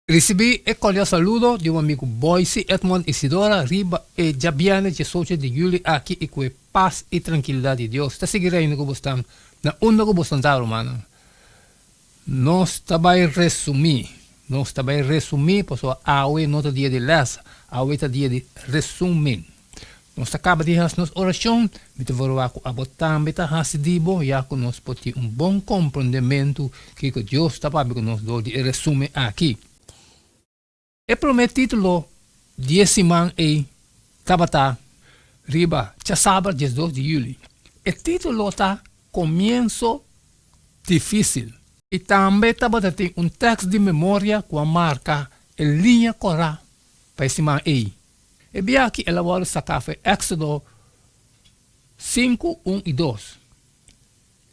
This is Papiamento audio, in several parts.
Risibí e kordial saludo di un amigu Boyce Edmond Isidora riba e djabièrnè diesocho di yüli aki i ku e pas i trankilidat di Dios ta sigui reina ku bosnan na unda ku bosnan ta, rumannan. Nos ta bai resumí, nos ta bai resumí pasobra awe no ta dia di lès, awe ta dia di resumen. Nos ta kaba di hasi nos orashon, mi ta verwagt ku abo tambe ta hasi di bo, ya ku nos por tin un bon komprondementu kiko Dios ta papia ku nos dor di e resumen aki. E promé título di e siman ei tabata riba djasabra 12 di yüli. E título ta Komienso Difísil. I tambe tabata tin un tèks di memoria ku a marka e liña kòrá pa e siman ei. E bia aki el a wòrdu saká for Éksodo sinku, un i dos.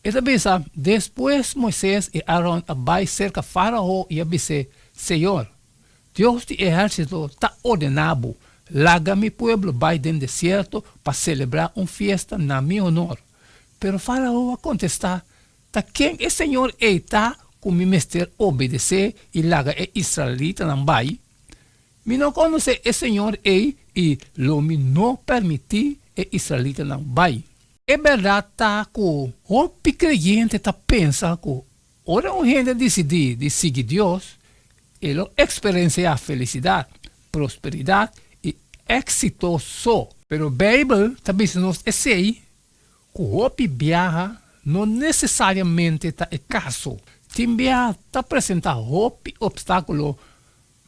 E ta bisa, Despues Moises i Aron a bai serka Fárao i a bis'é, Señor, Dios di ehérsito ta ordená bo, Laga mi pueblo bai den desierto pa selebrá un fiesta na mi honor. Pero Fárao a kontestá, Ta ken e Señor ei ta ku mi mester obedesé i laga e israelitanan bai? Mi no konosé e Señor ei i lo mi no permití e israelitanan bai. E bèrdat ta ku hopi kreyente ta pensa ku ora un hende disidí di sigui Dios, e lo eksperensiá felisidat, prosperidat i éksito so. Pero Beibel ta bisa nos esei ku hopi biaha no nesesariamente ta e kaso. Tin biaha ta presentá hopi opstákulo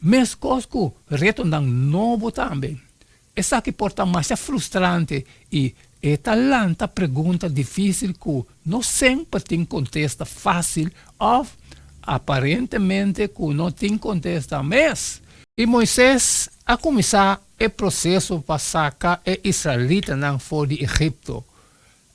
Meskos ku retonan nobo tambe. Esaki por ta masha frustrante i e ta lanta pregunta difísil ku no semper tin kontesta fásil òf aparentemente ku no tin kontesta mes. I Moises a kuminsá e proseso pa saka e israelitanan for di Egipto.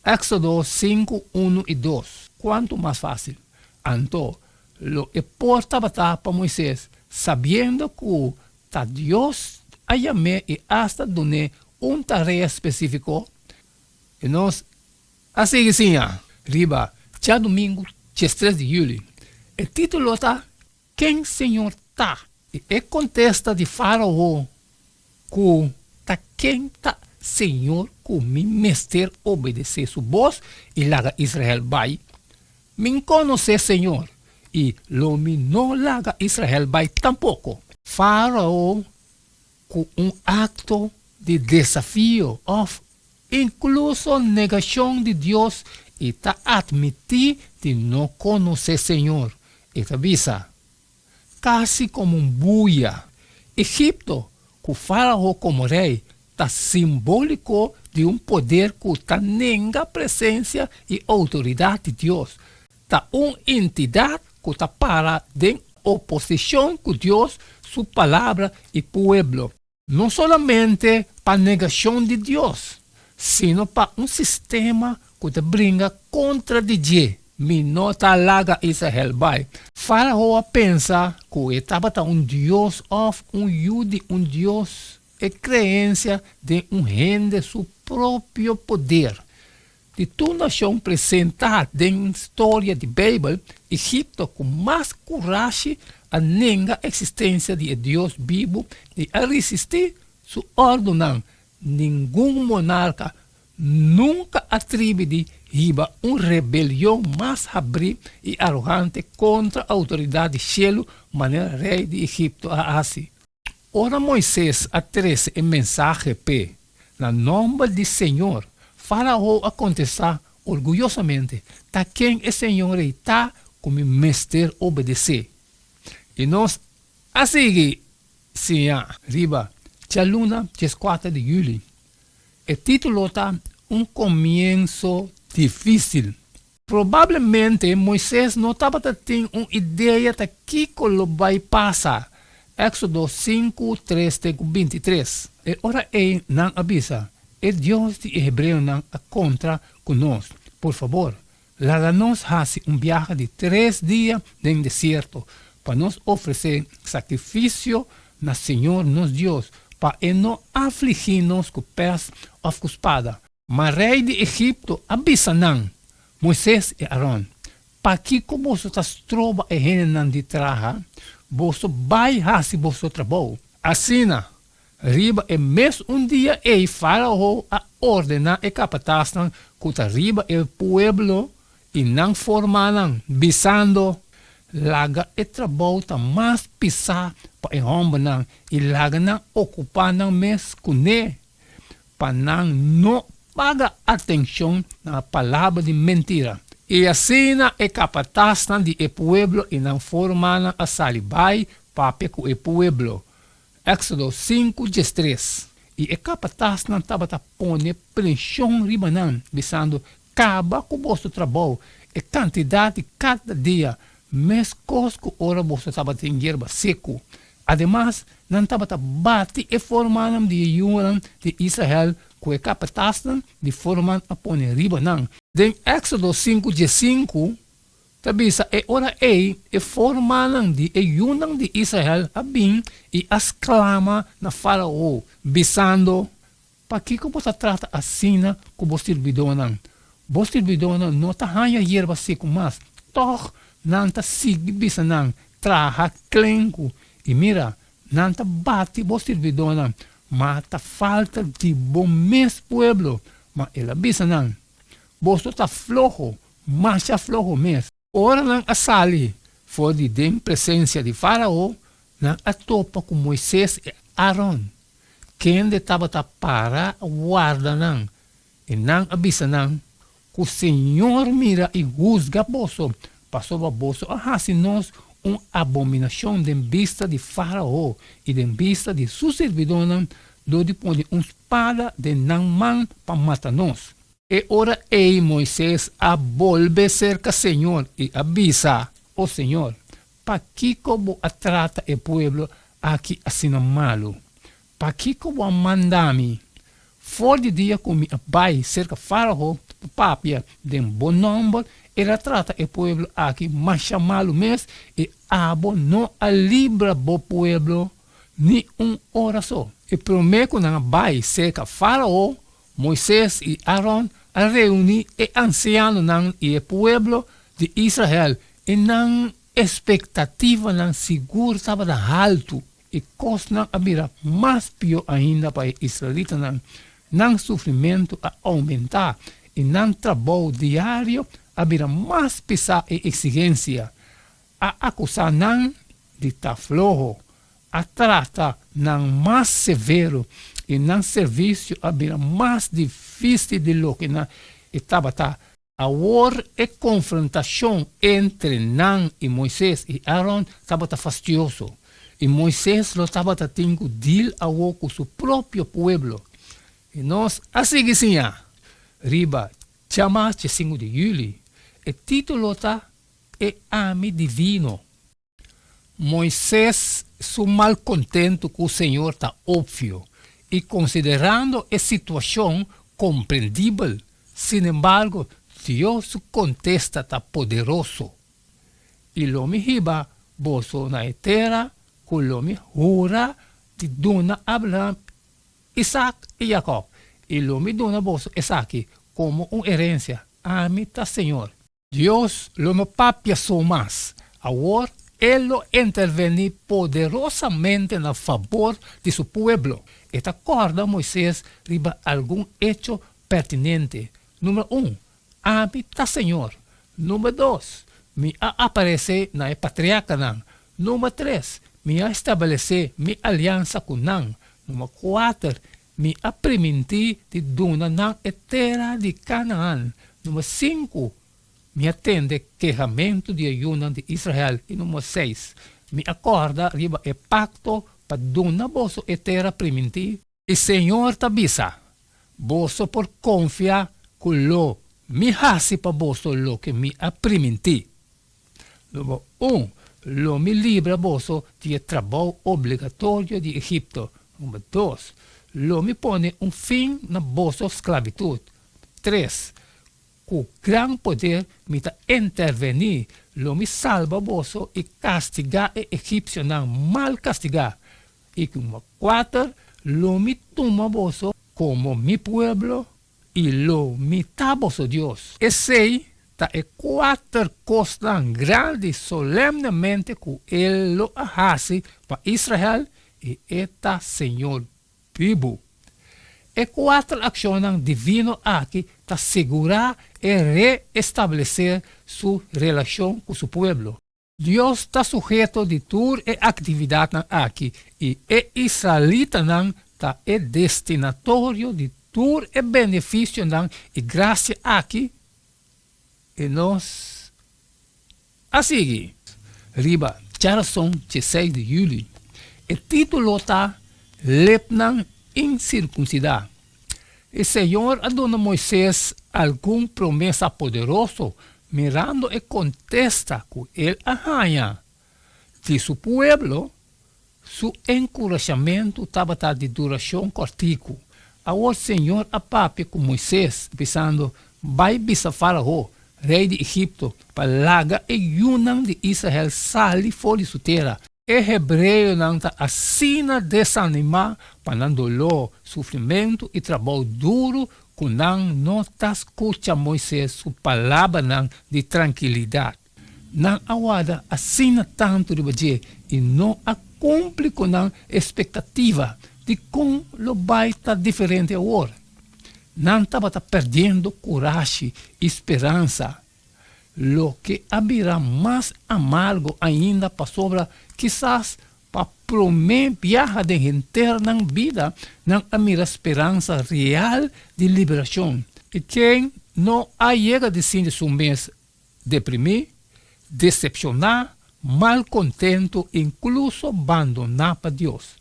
Éksodo sinku, unu i dos. Kuantu mas fásil, anto, Lo e por tabata pa Moises, sabiendo ku ta Dios a yam'é i asta dun'é un tarea spesífiko? I nos a sigui siña riba djadumingu 13 di yüli. E título ta Ken Señor Ta? I e kontesta di Fárao ku ta ken ta Señor ku mi mester obedesé su bos i laga Israel bai? Mi n'konosé Señor, i lo mi no laga Israel bai tampoko. Fárao ku un akto di desafio òf inkluso negashon di Dios i ta atmití di no konosé Señor, e ta bisa, Kasi komo un buya. Egipto, ku Fárao komo rei, ta simbóliko di un poder ku ta nenga presensia i outoridat di Dios. Ta un entidat ku ta para den oposishon ku Dios, su Palabra i pueblo. No solamente pa negashon di Dios, sino pa un sistema ku ta bringa kontra di dje. Mi no ta laga Israel bai. Fárao a pensa ku e tabata un dios òf un yu di un dios, e kreensia den un hende su propio poder. Di tur nashon presentá den storia di Beibel, Egipto ku mas kurashi a nenga eksistensia di e Dios bibu i a risistí su òrdunan. Ningun monarka nunka a tribi di hiba un rebelion mas habrí i arogante kontra outoridat di shelu manera rei di Egipto a hasi. Ora Moises a trese e mensahe p'e na nòmber di señor, Fárao a kontestá orguyosamente, Ta ken e señor ei ta ku mi mester obedesé? I nos a sigui siña riba djaluna 14 di yüli. E título ta Un komienso difísil. Probablemente Moises no tabata tin un idea ta kiko lo bai pasa, Éksodo sinku, tres te ku 23. E ora ei nan a bisa, E Dios di e hebreonan a kontra ku nos. Por fabor, laga nos hasi un biaha di tres dia den desierto pa nos ofresé sakrifisio na señor nos Dios, pa e no afligí nos ku pèst òf ku spada. Ma rei di Egipto a bisa nan, Moises i Aron, pakiko boso ta stroba e hendenan di traha? Boso bai hasi boso trabou. Asina, riba e mes un dia ei Fárao a ordená e kapatasnan ku ta riba e pueblo i nan formannan, bisando, Laga e trabou ta mas pisá pa e hòmbernan i laga nan okupá nan mes kuné, pa nan no paga atenshon na palabra di mentira. I asina e kapatasnan di e pueblo i nan formannan a sali bai papia ku e pueblo. Éksodo sinku diestres. I e kapatasnan tabata pone preshon riba nan, bisando, Kaba ku boso trabou, e kantidat di kada dia, meskos ku ora boso tabatin yerba seku. Ademas, nan tabata bati e formannan di e yunan di Israel ku e kapatasnan di forman a pone riba nan. Den Éksodo sinku diesinku ta bisa, E ora ei e formannan di e yunan di Israel a bin i a sklama na Fárao, bisando, Pakiko bo ta trata asina ku bo sirbidónan? Bo sirbidónan no ta haña yerba seku mas, tòg nan ta sigui bisa nan, Traha klenku! I mira, nan ta bati bo sirbidónan, ma ta falta di bo mes pueblo. Ma el a bisa nan, Boso ta floho, masha floho mes. Ora nan a sali for di den presensia di Fárao, nan a topa ku Moises i Aron, kende tabata para warda nan, i nan a bisa nan, Ku señor mira i husga boso, pasobra boso a hasi nos un abominashon den bista di Fárao i den bista di su sirbidónan dor di pone un spada den nan man pa mata nos. E ora ei Moises a bolbe serka señor i a bisa, O señor, pakiko bo a trata e pueblo aki asina malu? Pakiko bo a manda mi? For di dia ku mi a bai serka Fárao pa papia den bo nòmber, el a trata e pueblo aki masha malu mes i abo no a libra bo pueblo ni un ora so. I promé ku nan a bai serka Fárao, Moises i Aron a reuní e ansianonan i e pueblo di Israel i nan espektativanan sigur tabata haltu. E kosnan a bira mas pió ainda pa e israelitanan. Nan sufrimentu a oumentá i nan trabou diario a bira mas pisá e eksigensia. A akusá nan di ta floho, a trata nan mas severo i nan servisio a bira mas difísil di loke nan e tabata. Awor e konfrontashon entre nan i Moises i Aron tabata fastioso, i Moises lo tabata tin ku dil awor ku su propio pueblo. I nos a sigui siña riba djamas diesinku di yüli. E título ta E Ami Divino. Moises su malkontentu ku Señor ta opvio i konsiderando e situashon komprendibel. Sinembargo, Dios su kontesta ta poderoso, I lo mi hiba boso na e tera ku lo mi hura di duna Abraham, Isak i Jakòb, i lo mi duna boso esaki komo un herensia. Ami ta Señor. Dios lo no papia so mas. Awor E lo intervení poderosamente na fabor di su pueblo. E ta kòrda Moises riba algun echo pertinente. Número un, Ami ta Señor. Número dos, Mi a aparesé na e patriarkanan. Número tres, Mi a establesé mi aliansa ku nan. Número kuater, Mi a primintí di duna nan e tera di Kanaan. Number sinku, Mi a tende kehamentu di e yunan di Israel. I number seis, Mi a kòrda riba e pakto pa duna boso e tera primintí. I Señor ta bisa, Boso por konfia ku lo Mi hasi pa boso loke Mi a primintí. Number un, lo mi libra boso di e trabou obligatorio di Egipto. Number dos, lo mi pone un fin na boso sklabitut. Tres, ku gran poder mi ta intervení, lo mi salba boso i kastigá e egipsionan mal kastigá. I number kuater, lo mi tuma boso komo mi pueblo i lo mi ta boso Dios. Esei. ta e kuater kosnan grandi solemnemente ku El lo a hasi pa Israel, i E ta Señor bibu. E kuater akshonnan divino aki ta sigurá e reestablesé Su relashon ku Su pueblo. Dios ta suheto di tur e aktividatnan aki i e israelitanan ta e destinatorio di tur e benefisionan i grasia aki i nos a sigui. Riba djarason dieseis di yüli. E título ta Lepnan Insirkunsidá. E Señor a duna Moises algun promesa poderoso mirando e kontesta ku el a haña di su pueblo. Su enkurashamentu tabata di durashon kòrtiku. Awor Señor a papia ku Moises, bisando, Bai bisa Fárao, rei di Egipto, pa laga e yunan di Israel sali for di su tera. E hebreonan ta asina desanimá pa nan doló, sufrimentu i trabou duru ku nan no ta skucha Moises su palabranan di trankilidat. Nan a warda asina tantu riba dje i no a kumpli ku nan espektativa. Dikon lo bai ta diferente awor? Nan tabata pèrdiendo kurashi i speransa, loke a bira mas amargo ainda pasobra kisas pa promé biaha den henter nan bida nan a mira speransa real di liberashon. I ken no a yega di sinti su mes deprimí, desepshoná, malkontentu, inkluso bandoná pa Dios.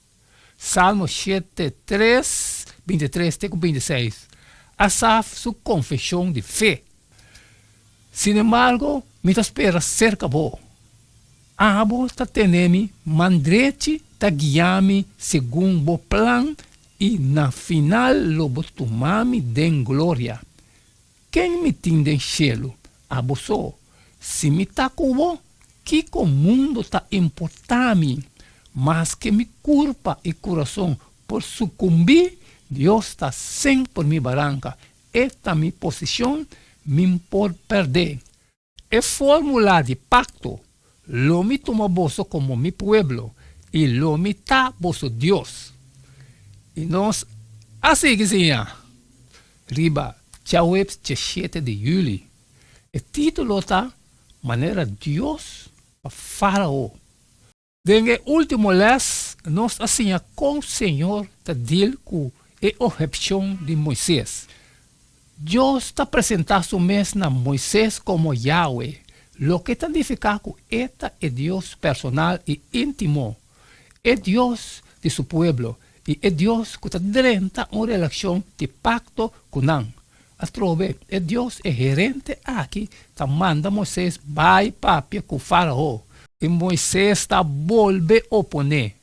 Salmo shete tres, 23 te ku 26, Asaf su konfeshon di fe. Sinembargo, mi ta spera serka bo. Abo ta tene mi man drechi, ta guia mi segun bo plan i na final lo bo tuma mi den gloria. Ken mi tin den shelu? Abo so. Si mi ta ku bo, kiko mundu ta importá mi? Maske mi kurpa i kurason por sukumbí, Dios ta semper mi baranka. E ta mi posishon, mi por pèrdè. E fórmula di pakto, Lo mi tuma boso komo mi pueblo, i lo mi ta boso Dios. I nos a sigui siña riba djaweps djeshete di yüli. E título ta Manera Dios pa Fárao. Den e último lès nos a siña kon Señor ta dil ku e ophepshon di Moises. Dios ta presentá su mes na Moises komo Yahweh, loke ta nifiká ku E ta e Dios personal i íntimo, e Dios di su pueblo i e Dios ku ta drenta un relashon di pakto ku nan. Atrobe, e Dios e herente aki ta manda Moises bai papia ku Fárao. I Moises ta bolbe oponé,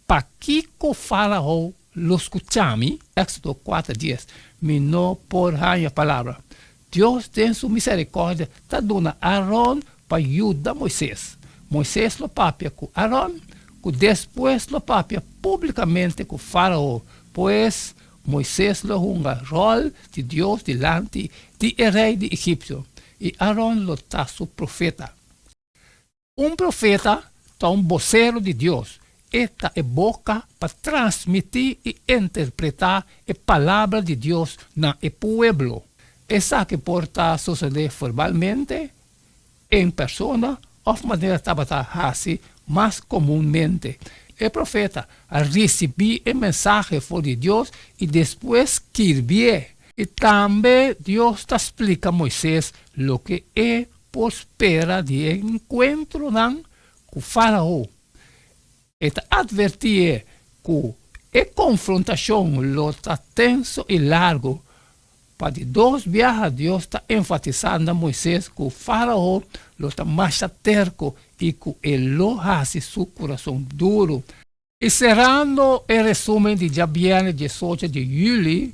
Pakiko Fárao lo skucha mi? Éxodo kuater dies, Mi no por haña palabra. Dios den su miserikòrdia ta duna Aron pa yuda Moises. Moises lo papia ku Aron, ku despues lo papia públikamente ku Fárao. Pues, Moises lo hunga ròl di Dios dilanti di e rei di Egipto, i Aron lo ta su profeta. Un profeta ta un bosero di Dios, e ta e boka pa transmití i interpretá e palabra di Dios na e pueblo. Esaki por ta sosodé formalmente, en persona òf manera tabata hasi mas komunmente. E profeta a risibí e mensahe for di Dios i despues skirbié. I tambe Dios ta splika Moises loke e por spera di e enkuentronan ku Fárao. E ta atvertié ku e konfrontashon lo ta tenso i largu. Pa di dos biaha Dios ta enfatisá na Moises ku Fárao lo ta masha terko i ku e lo hasi su kurason duru. I serando e resumen di djabièrnè diesocho di yüli,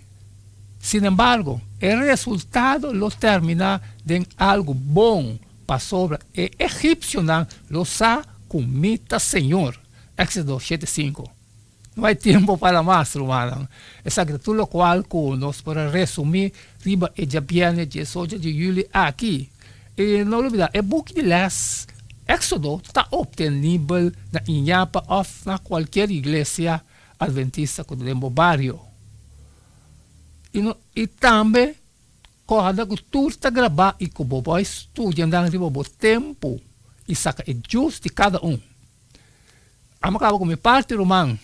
sinembargo, e resultado lo terminá den algu bon pasobra e egipsionan lo sa ku mi ta Señor. Éxodo shete sinku. No hay tiempo para mas, rumannan. Esaki ta tur lokual ku nos por a resumí riba e djabièrnè diesocho di yüli aki. I no lubidá, e buki di lès Éxodo ta optenibel na Iñapa òf na kualkier iglesia adventista ku ta den bo bario. I no i tambe kòrda ku tur ta grabá i ku bo bai studia nan riba bo tempu i saka e djus di kada un. Amo kaba ku mi parti ruman,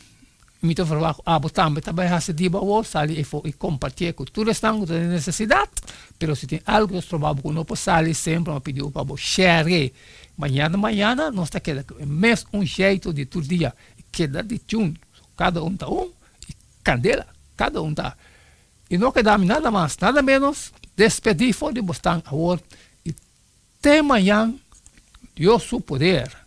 mi ta verwagt ku abo tambe ta bai hasi di bo awor, sali efo i kompartié ku tur esnan ku ta den nesesidat. Pero si tin algu ta stroba bo ku no por sali, semper mi a pidi bo pa bo share. Mañana mañana nos ta keda ku e mes un jeito di tur dia, keda di tune, kada un ta un i kandela, kada un ta. I no keda mi nada mas nada menos despedí for di bosnan awor i te mañan Dios su poder.